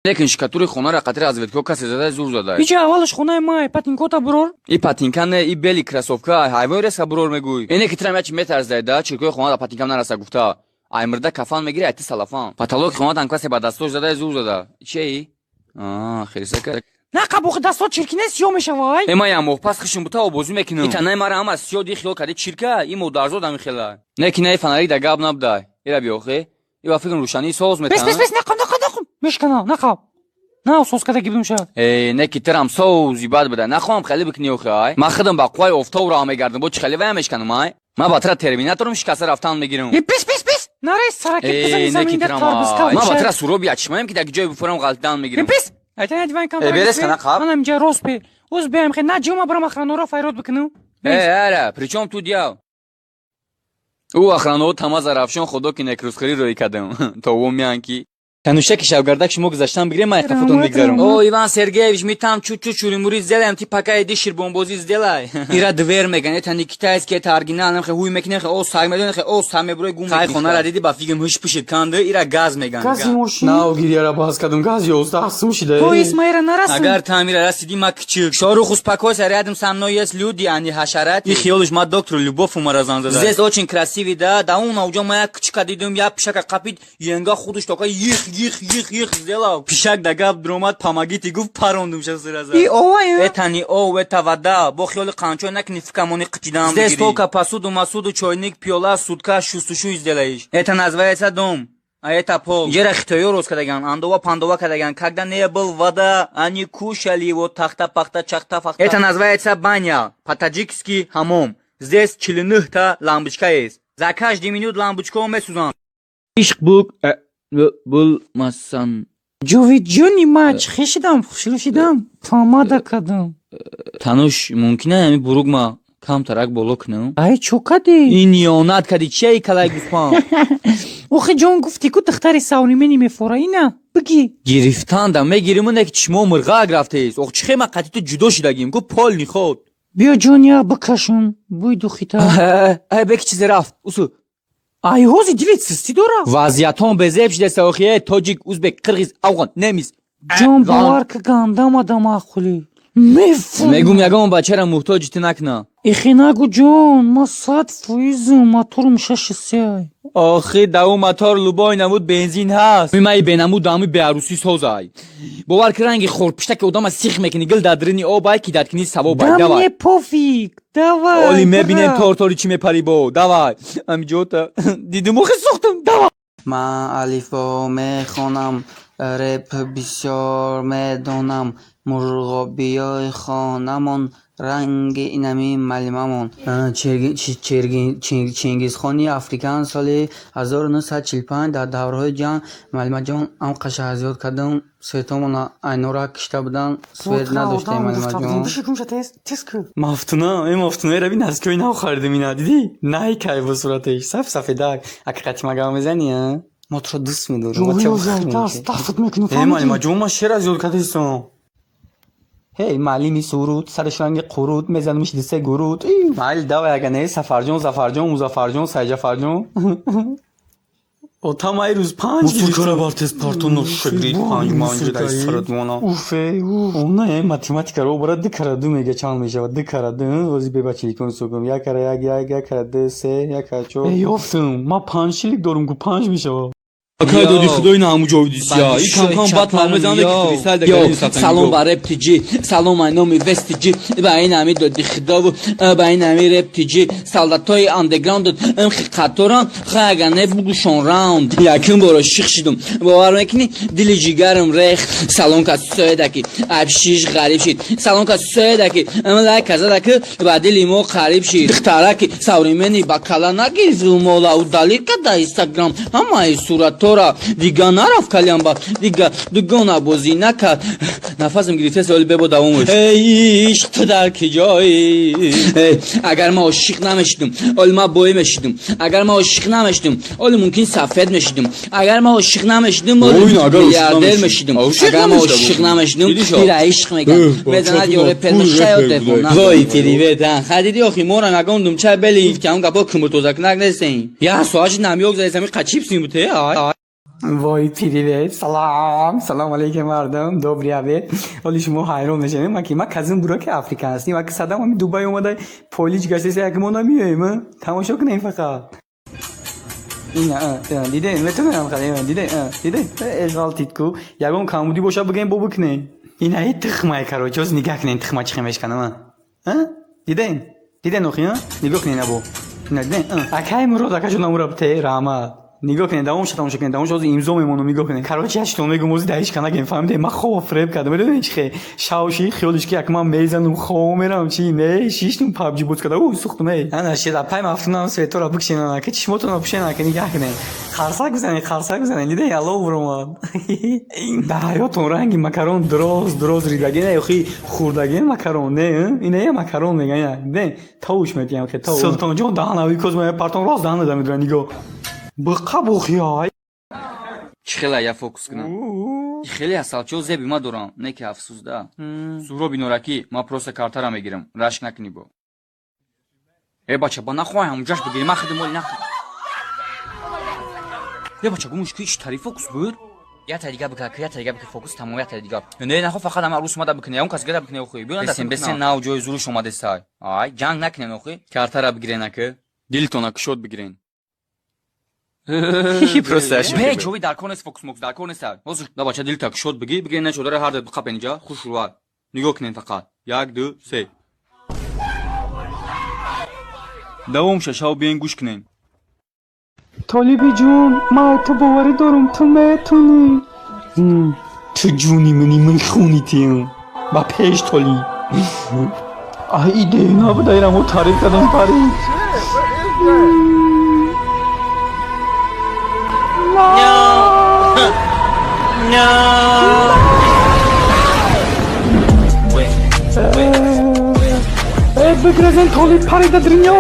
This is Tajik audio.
Лекин шикатури хонара қатри разведко касе задай, зур задай. Иҷа аввалаш хонаи май, патинкота бурор. И патинка не, и бели кроссовка, ҳайвои реска бурор мегӯй. Эне ки тирам ячи метарздай да, чиркои хона да патинкам нараса гуфта. Ай мирда кафан мегири, ай ти салафан. Потолоки хонатам касе ба дастош задай, зур зада. Чеи? А, хирсака. На қабоқи дастот чирки нест, сиёҳ мешавай. Э, ман як моҳ пас хишм бута обозӣ мекунам. И танаи мара ҳама сиёҳ ди, хиёл кади чирка, и модарзод ҳами хела. Не ки наи фонарик да гап набудай. Ира биёхе. И ба фикрам рӯшании соз Бес, метан. бес, бес, нақам, нақам, нақам. Мешкана, нақаб. На, соз када гибдум ша. Э, не ки тирам сози бад буда. Нахоҳам хеле бикунӣ охе, ай. Ман худам ба қувваи офтоб роҳ мегардам, бо чӣ хеле вая мешканам, ай. Ман ба тира терминаторам, шикаста рафтан мегирам. Э, бес, бес, бес. Нарес сараки Э, бизани не ки заминда тирам, тарбузка. ай. Ман ба тира суроби ячмаем, ки дар ҷое бифурам, ғалтидан Э, мегирам. бес. Айтан диван кам. Э, берес кана қаб. Манам инҷа рост бе. Оз биям хе на ҷума барам охранаро файрод бикунам. Э, ара, при чём тут я? Ӯ охранао тама зарафшон, худо ки некрӯзхӯрӣ рӯй кардам. То во меян ки. Танушаки шавгардак шумо гузаштан бигирем, ман қафотон Раҳмат, мегзарам. раҳмат. О, Иван Сергеевич, мы там чуть-чуть шуримури сделаем, ты пока иди ширбонбозӣ сделай. Ира двер меган, это не китайский, это оригинал, нахе хуй мекунем, о саг медон, о саг мебурой гум. Хай хонара диди, ба фигм ҳуш пушид канды, ира газ меган. Гази мошин. Нав гирьяра баз кардам, газ 11 сум шида. То Исмаира нарасм. Агар тамира расиди, ма кичик. Шорух, успокойся, рядом со мной есть люди, а не ҳашарати. И хиёлиш ма доктор Любовь умара зан зада. Здесь очень красивый, да? Да он уҷо ма як кичика дидум, як пишака қапид, енга худуш тока их их их их сделал. Пишак да гап дромад, помогите гуфт, парондум ша сразу. И овай. Это не ов, это вода. Бо хиёли қанчо накни, фикамони қичидан. Здесь только посуду, масуду, чойник, пиёла, сутка, шустушу сделаешь. Это называется дом. А это пол. Ҷера хитоё роз кардаган, андова пандова кардаган. Когда не был вода, они кушали его тахта пахта чахта фахта. Это называется баня. По-таджикски ҳамом. Здесь 49 та лампочка есть. За каждый минут лампочку месузан. Ишқ бук булмасан. Ҷовид ҷони ма, чӣ шидам, хушрӯ шидам. Помада кардам. Тануш, мумкин ами бурук ма камтарак боло кунам? Ай, чо кадӣ? Ин ниёнат кади, чияи калай гуфтам? Охи ҷон, гуфтӣ ку духтари современный мефора, ина бигӣ. Гирифтанда мегириму, не ки чишмо мирғак рафтест. Ох, чӣ хема қати ту ҷудо шидагим ку пол ниход. Биё ҷон, я бикашум бӯи духита. Ай, беки чизе рафт усу. Ай, ҳози дилет систӣ дора. Вазъиятон безеб шидеста охи, э, тоҷик, узбек, қирғиз, афғон, немис. Ҷон, бовар ка, гандам адам ақулӣ мефу. Мегум, ягон бачара муҳтоҷи ту накуна. Ихе нагу ҷон, ма 100 фоизм, моторум шаши сеай. Охи, даву мотор любой намуд бензин ҳаст. Мимаи бенамуд дами беарӯсӣ созай. Бовар ки ранги хорпуштаки одама сих мекунӣ, гил дар дирини обай ки дар кини савобай. Да. Давай. Мне пофиг, давай. Оли мебинем. Бира. Тортори чӣ мепарӣ бо, давай, амиҷота дидум, охи сохтам, давай. Ман алифбо мехонам, реп бисёр медонам, мурғобиёи хонамон ранги инами малимамон. Чингизхони Африкан соли 1945 дар давраҳои ҷанг. Маълимаҷон, амқаша зиёд кардам, светомона айнора кишта буданд, свет надоштем, маълимаҷон. Мафтуна, э, мафтуна, раби наскои нав харидем, ина дидӣ? Най кай бо суратеш, саф сафедак. Ака қати магава мезанӣ, а? Мо туро дӯст медорем. Ма тя Дафт мекунӣ. Э, маълимаҷон, ма шеър аз ёд кардастам. Ҳей, маълими суруд, сараш ранги қуруд, мезанамиш дисе гуруд. Майли, давай, ага не, Сафарҷон, Зафарҷон, Музаффарҷон, Сайҷафарҷон. Отам ай рӯз панҷ Мусоркара бартез партоно шагрид панҷ манҷа дар сарат мона. Уфе, уф. Не, математикаро бара ду кара ду мега чанд мешавад? Ду кара ду, ози бебачиликон сокум. Як кара як, як, як кара ду, се, як кара чор. Э, ёфтум. Ма панҷ шилик дорум ку, панҷ мешавад. Акай доди худои на ҳаму ҷовидисия. И камкам батл мезанад, ки фристайл да. Салом ба Реп Тиҷи, салом ай номи Вест Тиҷи, ба ин ҳами доди худову ба ин ҳами Реп Тиҷи. Солдатои андеграунд имхи қаторан, хай ага не бугушон раунд. Якум боро ших шидум. Бовар мекунӣ, дили ҷигарам рехт. Салом ка соедаки, абшиш ғариб шид. Салом ка соедаки, лайка задаки, ба дили мо қариб шид. Духтараки современный ба кала нагирифт румола, удалить када Инстаграм. Ҳамаи суратора дига нарафт калямба, дига дугона бозӣ накард. Нафасам гирифта, оли бебо давомаш. Эй ишқ, ту дар ки ҷоӣ? Агар ман ошиқ намешидум, оли ман боӣ мешидум. Агар ман ошиқ намешидум, оли мумкин сафед мешидум. Агар ман ошиқ намешидум, оли миллиардер мешидум. Агар ман ошиқ намешидум, ира ишқ меган мезанад ё репер мешаё девона. Вой, привет, хадиди охи мора ягон думча бели ки ҳам гапо кумуртозакунак нестем. Я соати намёк задесами қачипсим буте. Вой, привет, салам, салом алейкум, мардум, добрый обед. Ҳоли шумо ҳайрон мешавед, ма ки ма казим бураки Африка ҳастем, ва ки садам ҳами Дубай омада, полич гаштеса, як мо намеоем, тамошо кунем фақат. Ина, дидем, метавонам хали, дидем, дидем, эғалтид ку, ягон камбудӣ боша бигем, бо бикунем. Ина и тухмай, короче, оз нигоҳ кунем, тухма чӣ хел мешканам, дидем, дидем охи, нигоҳ кунем, або. Ина дидем, акай Мурод, акаҷо намура бите, раҳмат. Нигоҳ кунед, давом ша, тамошо кунед, давом ша, ҳозир имзо мемонам, нигоҳ кунед. Короче, яштон мегум, ҳозир дар ҳеҷ ка нагем, фаҳмидем? Ман хоб фиреб кардам, медонед чӣ хе? Шавши хиёлиш ки як ман мезанам, хоб мерам, чи не, шиштум PUBG боз карда, ӯ сӯхтум, эй. Ана шед, апай мафтунам светора бикшен, ана ки чишмотонро пӯшен, ана ки нигоҳ кунед. Қарсак бизанед, қарсак бизанед, дидед, алов буромад. Дар ҳаётон ранги макарон дроз дроз ридаги не, охи хӯрдаги макарон не, ина я макарон меган, я, дидед, товуш метиям хе, тов. Султонҷон даҳанави козма партон рост даҳана медурад, нигоҳ. Биқа бухёй. Чӣ хела я фокус кунам? Хеле ҳасалчо зеби ма дорам, не ки афсӯс да. Суҳроби норакӣ, ма просто картара мегирам, рашк накунӣ бо. Э бача, ба нахоҳай ҳамуҷаш бигирӣ, ма хиди моли нахӯ. Э бача, гумуш ки иш тари фокус буд? Ята дига бика, ята дига бика, фокус тамом, ята дига. Не, нахо фақат ама рус омада бикунӣ, он кас гада бикунӣ охи. Биё бесен, бесен нав ҷои зуруш омадесай. Ай, ҷанг накунен охи. Картара бигирен ака. Дилтона кушод бигирен. Просто Бе, ҷови дар кор нест, фокус мокус дар кор нест. Ҳозир да бача дилта кушод бигир, бигирен на чодара ҳар дад биқапен инҷа, хуш рува. Нигоҳ кунен фақат. Як, ду, се. Давом шашав биен гӯш кунен. Толиби ҷун, ман ту боварӣ дорам, ту метунӣ. Ту ҷуни мани, ман хуни тиям. Ба пеш, Толиб. Ай, идея набуда, ира мо таъриф кардам, парид. Э, бигрезен, Толиб парида дринё.